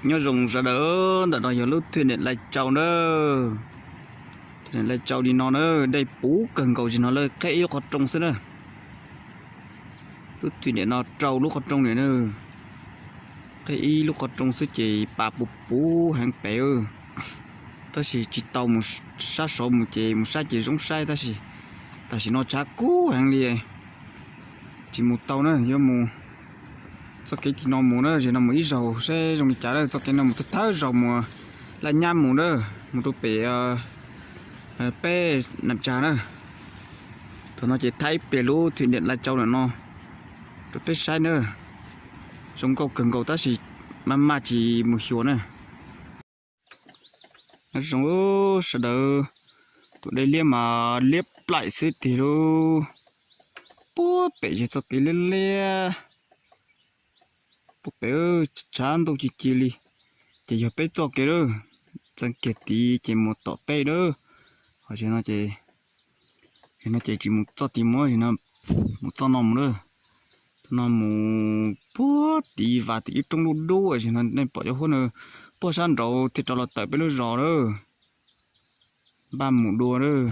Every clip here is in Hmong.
Nyob zoo sawv daws, ntawm no yog lub thwj niam Lai Tsau na. Thwj niam Lai Tsau li no na, dej puv kawg nkaus, zim no lawv qheb ib lub qhov rooj xwb na. Lub thwj niam no rau lub qhov rooj li na, qheb ib lub qhov rooj xwb ces pas puv puv heev pem. Tab sis tsis tau mus sab saud mus ces mus sab ces zoo saib, tab sis tam sim no tshav kub heev li, tsis mus tau na, yuav mus txoj kev tim no mus na, zim no mus ib zaug saib zoo li cas na, txoj kev no mus thawj thawj zaug mus Laj Nyab mus na, mus rau pem peb Nam Tsa na. Thaum no ces thaij ib pliag lub thwj niam Lai Tsau ntawm no rau peb saib na, zoo nkauj kawg nkaus tab sis maj maj tsis mus xyuas na. Nyob zoo sawv daws, tus dej liab mas liab plaim xwb tiag lauj. Puag pem yog txoj kev liab liab, puag pem tshav ntuj ci ci li, ces yog peb txoj kev lawm, txeev kiag tid ces mus tom peb lawm. Ho no ces, no ces tsis mus txoj tid mus, mus txoj no mus lawm. Txoj no mus puag tid vas tim ib roob dub dub, no nej pom cov huab no puag sab nraud thiaj rov los tawm peb lub zos lawm. Npaj mus dua lawm.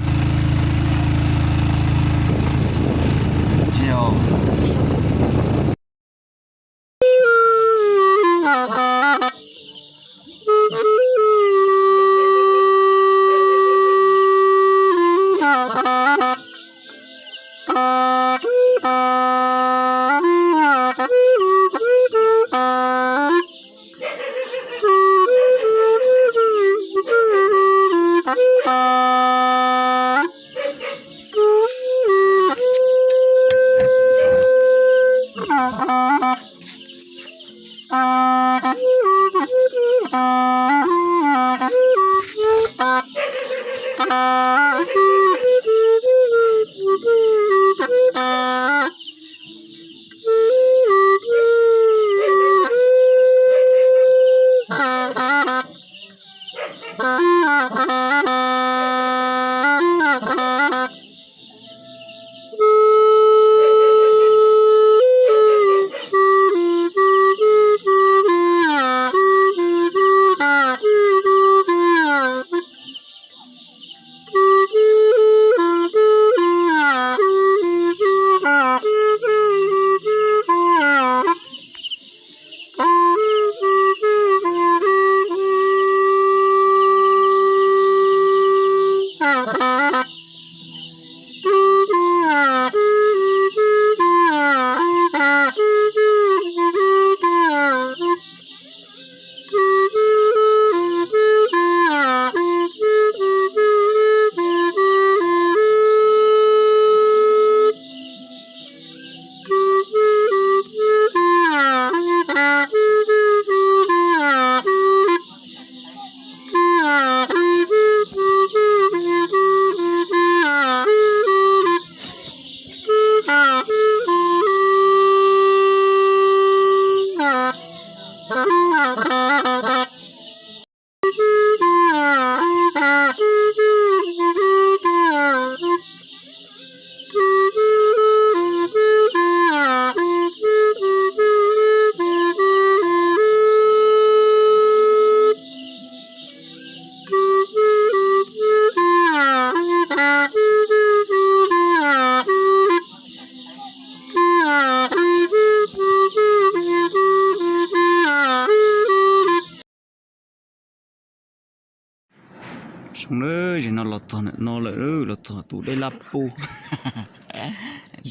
Zoo na, zim no los txog ntawm no lawm, los txog tus dej Laj Puj.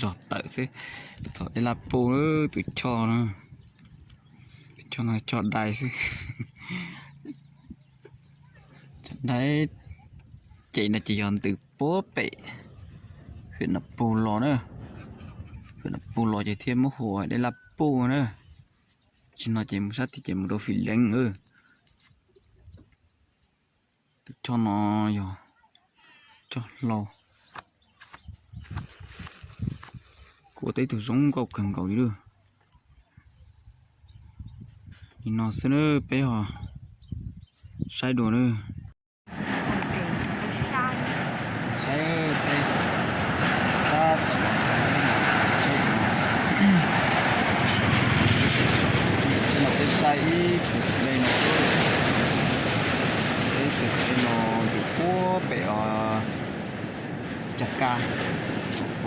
Zog tawm xwb, los txog dej Laj Puj, tus choj, tus choj no choj dai xwb. Choj dai, ces no ces yog ntws puag pem hwm Nam Pug los na, hwm Nam Pug los ces thiaj muab hu dej Laj Puj na. Tsis no ces mus sab tid ces mus rau Fim Leev. Tus choj no yog choj hlau. Kuv ua tau ib tug zoo nkauj kawg nkaus li lawm. Li no xwb na, peb ho saib dua na. Saib peb, tab tom, no peb saib ib tus dej no. Pem Rag Ka,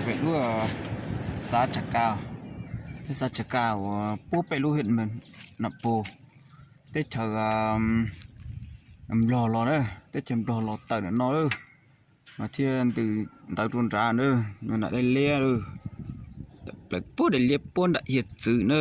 pem lub xav Rag Ka, peb xav Rag Ka uas puag pem lub hiam Nam Pus, teb chaws Nplog los na, teb chaws Nplog los tawm ntawm no lawm, mas thiaj ntws ntawd rau nrad na, nram dej liab lawm, tawm plaws puag dej liab puag nram hiav txwv na.